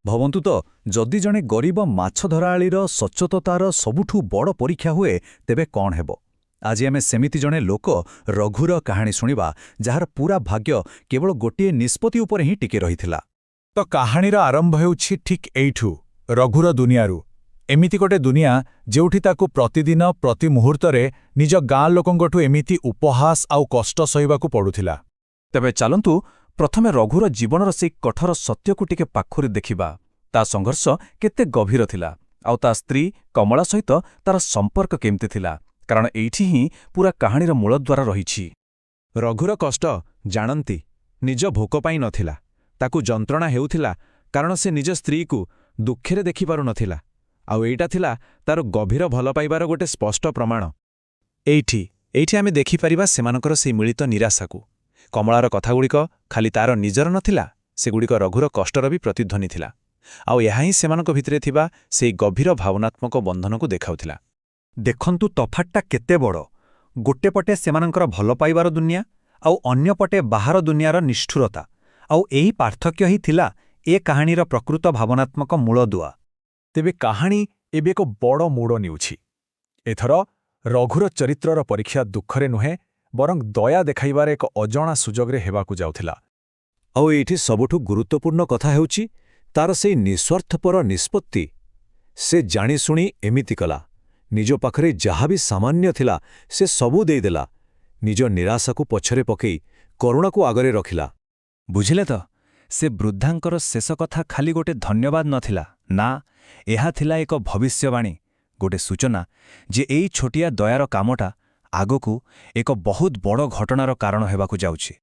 ଭାବନ୍ତୁ ତ, ଯଦି ଜଣେ ଗରିବ ମାଛ ଧରାଳିର ସଚ୍ଚୋଟତାର ସବୁଠୁ ବଡ଼ ପରୀକ୍ଷା ହୁଏ, ତେବେ କ'ଣ ହେବ? ଆଜି ଆମେ ସେମିତି ଜଣେ ଲୋକ ରଘୁର କାହାଣୀ ଶୁଣିବା, ଯାହାର ପୂରା ଭାଗ୍ୟ କେବଳ ଗୋଟିଏ ନିଷ୍ପତ୍ତି ଉପରେ ହିଁ ଟିକି ରହିଥିଲା। ତ କାହାଣୀର ଆରମ୍ଭ ହେଉଛି ଠିକ୍ ଏଇଠୁ, ରଘୁର ଦୁନିଆରୁ। ଏମିତି ଗୋଟେ ଦୁନିଆ ଯେଉଁଠି ତାକୁ ପ୍ରତିଦିନ ପ୍ରତି ମୁହୂର୍ତ୍ତରେ ନିଜ ଗାଁ ଲୋକଙ୍କଠୁ ଏମିତି ଉପହାସ ଆଉ କଷ୍ଟ ସହିବାକୁ ପଡୁଥିଲା। ତେବେ ଚାଲନ୍ତୁ, ପ୍ରଥମେ ରଘୁର ଜୀବନର ସେଇ କଠୋର ସତ୍ୟକୁ ଟିକେ ପାଖରୁ ଦେଖିବା। ତା ସଂଘର୍ଷ କେତେ ଗଭୀର ଥିଲା ଆଉ ତା ସ୍ତ୍ରୀ କମଳା ସହିତ ତାର ସମ୍ପର୍କ କେମିତି ଥିଲା, କାରଣ ଏଇଠି ହିଁ ପୂରା କାହାଣୀର ମୂଳଦ୍ୱାର ରହିଛି। ରଘୁର କଷ୍ଟ, ଜାଣନ୍ତି, ନିଜ ଭୋକ ପାଇଁ ନଥିଲା। ତାକୁ ଯନ୍ତ୍ରଣା ହେଉଥିଲା କାରଣ ସେ ନିଜ ସ୍ତ୍ରୀକୁ ଦୁଃଖରେ ଦେଖିପାରୁନଥିଲା। ଆଉ ଏଇଟା ଥିଲା ତାର ଗଭୀର ଭଲ ପାଇବାର ଗୋଟେ ସ୍ପଷ୍ଟ ପ୍ରମାଣ। ଏଇଠି ଆମେ ଦେଖିପାରିବା ସେମାନଙ୍କର ସେଇ ମିଳିତ ନିରାଶାକୁ। କମଳାର କଥାଗୁଡ଼ିକ ଖାଲି ତାର ନିଜର ନଥିଲା, ସେଗୁଡ଼ିକ ରଘୁର କଷ୍ଟର ବି ପ୍ରତିଧ୍ୱନି ଥିଲା। ଆଉ ଏହା ହିଁ ସେମାନଙ୍କ ଭିତରେ ଥିବା ସେଇ ଗଭୀର ଭାବନାତ୍ମକ ବନ୍ଧନକୁ ଦେଖାଉଥିଲା। ଦେଖନ୍ତୁ, ତଫାତଟା କେତେ ବଡ଼। ଗୋଟେ ପଟେ ସେମାନଙ୍କର ଭଲ ପାଇବାର ଦୁନିଆ ଆଉ ଅନ୍ୟପଟେ ବାହାର ଦୁନିଆର ନିଷ୍ଠୁରତା। ଆଉ ଏହି ପାର୍ଥକ୍ୟ ହିଁ ଥିଲା ଏ କାହାଣୀର ପ୍ରକୃତ ଭାବନାତ୍ମକ ମୂଳଦୁଆ। ତେବେ କାହାଣୀ ଏବେ ଏକ ବଡ଼ ମୋଡ଼ ନେଉଛି। ଏଥର ରଘୁର ଚରିତ୍ରର ପରୀକ୍ଷା ଦୁଃଖରେ ନୁହେଁ, ବରଂ ଦୟା ଦେଖାଇବାର ଏକ ଅଜଣା ସୁଯୋଗରେ ହେବାକୁ ଯାଉଥିଲା। ଆଉ ଏଇଠି ସବୁଠୁ ଗୁରୁତ୍ୱପୂର୍ଣ୍ଣ କଥା ହେଉଛି ତାର ସେଇ ନିଃସ୍ୱାର୍ଥପର ନିଷ୍ପତ୍ତି। ସେ ଜାଣିଶୁଣି ଏମିତି କଲା। ନିଜ ପାଖରେ ଯାହା ବି ସାମାନ୍ୟ ଥିଲା, ସେ ସବୁ ଦେଇଦେଲା। ନିଜ ନିରାଶାକୁ ପଛରେ ପକେଇ କରୁଣାକୁ ଆଗରେ ରଖିଲା। ବୁଝିଲେ ତ, ସେ ବୃଦ୍ଧାଙ୍କର ଶେଷ କଥା ଖାଲି ଗୋଟେ ଧନ୍ୟବାଦ ନଥିଲା। ନା, ଏହା ଥିଲା ଏକ ଭବିଷ୍ୟବାଣୀ, ଗୋଟେ ସୂଚନା ଯେ ଏଇ ଛୋଟିଆ ଦୟାର କାମଟା ଆଗକୁ ଏକ ବହୁତ ବଡ଼ ଘଟଣାର କାରଣ ହେବାକୁ ଯାଉଛି।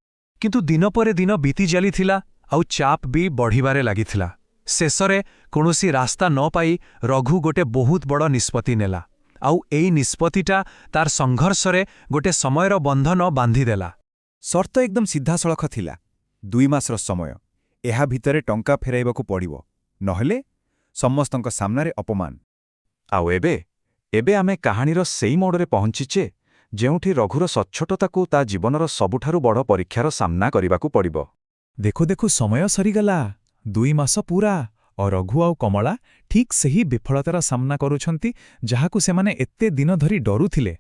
କିନ୍ତୁ ଦିନ ପରେ ଦିନ ବିତି ଚାଲିଥିଲା ଆଉ ଚାପ ବି ବଢ଼ିବାରେ ଲାଗିଥିଲା। ଶେଷରେ କୌଣସି ରାସ୍ତା ନ ପାଇ ରଘୁ ଗୋଟେ ବହୁତ ବଡ଼ ନିଷ୍ପତ୍ତି ନେଲା। ଆଉ ଏଇ ନିଷ୍ପତ୍ତିଟା ତାର ସଂଘର୍ଷରେ ଗୋଟେ ସମୟର ବନ୍ଧନ ବାନ୍ଧିଦେଲା। ସର୍ତ୍ତ ଏକଦମ ସିଧାସଳଖ ଥିଲା। 2 ମାସର ସମୟ। ଏହା ଭିତରେ ଟଙ୍କା ଫେରାଇବାକୁ ପଡ଼ିବ, ନହେଲେ ସମସ୍ତଙ୍କ ସାମ୍ନାରେ ଅପମାନ। ଆଉ ଏବେ ଆମେ କାହାଣୀର ସେଇ ମୋଡ଼ରେ ପହଞ୍ଚିଛେ, ଯେଉଁଠି ରଘୁର ସଚ୍ଚୋଟତାକୁ ତା ଜୀବନର ସବୁଠାରୁ ବଡ଼ ପରୀକ୍ଷାର ସାମ୍ନା କରିବାକୁ ପଡ଼ିବ। ଦେଖୁ ଦେଖୁ ସମୟ ସରିଗଲା, 2 ମାସ ପୂରା। ଓ ରଘୁ ଆଉ କମଳା ଠିକ୍ ସେହି ବିଫଳତାର ସାମ୍ନା କରୁଛନ୍ତି, ଯାହାକୁ ସେମାନେ ଏତେ ଦିନ ଧରି ଡରୁଥିଲେ।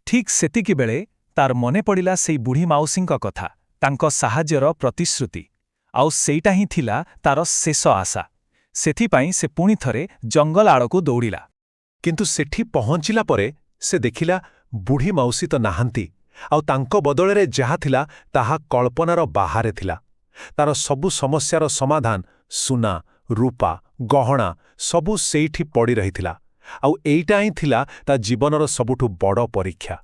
ଠିକ୍ ସେତିକି ବେଳେ ତାର ମନେ ପଡ଼ିଲା ସେଇ ବୁଢ଼ୀ ମାଉସୀଙ୍କ କଥା, ତାଙ୍କ ସାହାଯ୍ୟର ପ୍ରତିଶ୍ରୁତି। ଆଉ ସେଇଟା ହିଁ ଥିଲା ତାର ଶେଷ ଆଶା। ସେଥିପାଇଁ ସେ ପୁଣି ଥରେ ଜଙ୍ଗଲ ଆଡ଼କୁ ଦୌଡ଼ିଲା। କିନ୍ତୁ ସେଠି ପହଞ୍ଚିଲା ପରେ ସେ ଦେଖିଲା, ବୁଢ଼ୀ ମାଉସୀ ତ ନାହାନ୍ତି, ଆଉ ତାଙ୍କ ବଦଳରେ ଯାହା ଥିଲା ତାହା କଳ୍ପନାର ବାହାରେ ଥିଲା। ତାର ସବୁ ସମସ୍ୟାର ସମାଧାନ, ସୁନା, ରୂପା, ଗହଣା ସବୁ ସେଇଠି ପଡ଼ି ରହିଥିଲା। ଆଉ ଏଇଟା ହିଁ ଥିଲା ତା ଜୀବନର ସବୁଠୁ ବଡ଼ ପରୀକ୍ଷା।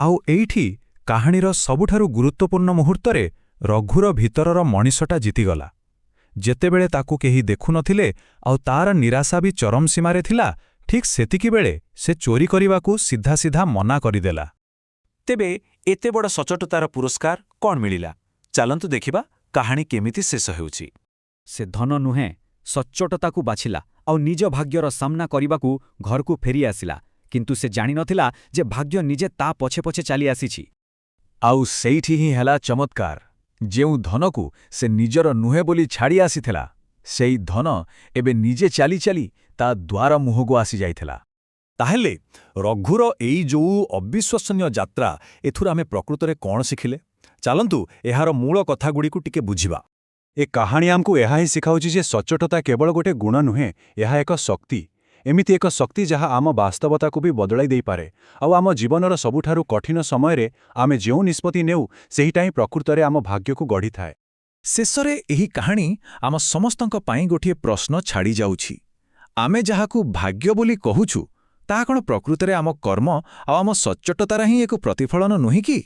ଆଉ ଏଇଠି କାହାଣୀର ସବୁଠାରୁ ଗୁରୁତ୍ୱପୂର୍ଣ୍ଣ ମୁହୂର୍ତ୍ତରେ ରଘୁର ଭିତରର ମଣିଷଟା ଜିତିଗଲା। ଯେତେବେଳେ ତାକୁ କେହି ଦେଖୁନଥିଲେ ଆଉ ତାର ନିରାଶା ବି ଚରମ ସୀମାରେ ଥିଲା, ଠିକ୍ ସେତିକିବେଳେ ସେ ଚୋରି କରିବାକୁ ସିଧା ସିଧା ମନା କରିଦେଲା। ତେବେ ଏତେ ବଡ଼ ସଚ୍ଚୋଟତାର ପୁରସ୍କାର କ'ଣ ମିଳିଲା? ଚାଲନ୍ତୁ ଦେଖିବା କାହାଣୀ କେମିତି ଶେଷ ହେଉଛି। ସେ ଧନ ନୁହେଁ, ସଚ୍ଚୋଟତାକୁ ବାଛିଲା ଆଉ ନିଜ ଭାଗ୍ୟର ସାମ୍ନା କରିବାକୁ ଘରକୁ ଫେରି ଆସିଲା। କିନ୍ତୁ ସେ ଜାଣିନଥିଲା ଯେ ଭାଗ୍ୟ ନିଜେ ତା ପଛେ ପଛେ ଚାଲି ଆସିଛି। ଆଉ ସେଇଠି ହିଁ ହେଲା ଚମତ୍କାର। ଯେଉଁ ଧନକୁ ସେ ନିଜର ନୁହେଁ ବୋଲି ଛାଡ଼ି ଆସିଥିଲା, ସେଇ ଧନ ଏବେ ନିଜେ ଚାଲି ଚାଲି ତା ଦ୍ୱାର ମୁହଁକୁ ଆସିଯାଇଥିଲା। ତାହେଲେ ରଘୁର ଏଇ ଯୋଉ ଅବିଶ୍ୱସନୀୟ ଯାତ୍ରା, ଏଥିରୁ ଆମେ ପ୍ରକୃତରେ କ'ଣ ଶିଖିଲେ? ଚାଲନ୍ତୁ, ଏହାର ମୂଳ କଥାଗୁଡ଼ିକୁ ଟିକେ ବୁଝିବା। ଏ କାହାଣୀ ଆମକୁ ଏହା ହିଁ ଶିଖାଉଛି ଯେ ସଚ୍ଚୋଟତା କେବଳ ଗୋଟେ ଗୁଣ ନୁହେଁ, ଏହା ଏକ ଶକ୍ତି। ଏମିତି ଏକ ଶକ୍ତି ଯାହା ଆମ ବାସ୍ତବତାକୁ ବି ବଦଳାଇ ଦେଇପାରେ। ଆଉ ଆମ ଜୀବନର ସବୁଠାରୁ କଠିନ ସମୟରେ ଆମେ ଯେଉଁ ନିଷ୍ପତ୍ତି ନେଉ, ସେହିଟା ହିଁ ପ୍ରକୃତରେ ଆମ ଭାଗ୍ୟକୁ ଗଢ଼ିଥାଏ। ଶେଷରେ ଏହି କାହାଣୀ ଆମ ସମସ୍ତଙ୍କ ପାଇଁ ଗୋଟିଏ ପ୍ରଶ୍ନ ଛାଡ଼ିଯାଉଛି। ଆମେ ଯାହାକୁ ଭାଗ୍ୟ ବୋଲି କହୁଛୁ, ତାହା କ'ଣ ପ୍ରକୃତରେ ଆମ କର୍ମ ଆଉ ଆମ ସଚ୍ଚୋଟତାର ହିଁ ଏକ ପ୍ରତିଫଳନ ନୁହେଁ କି?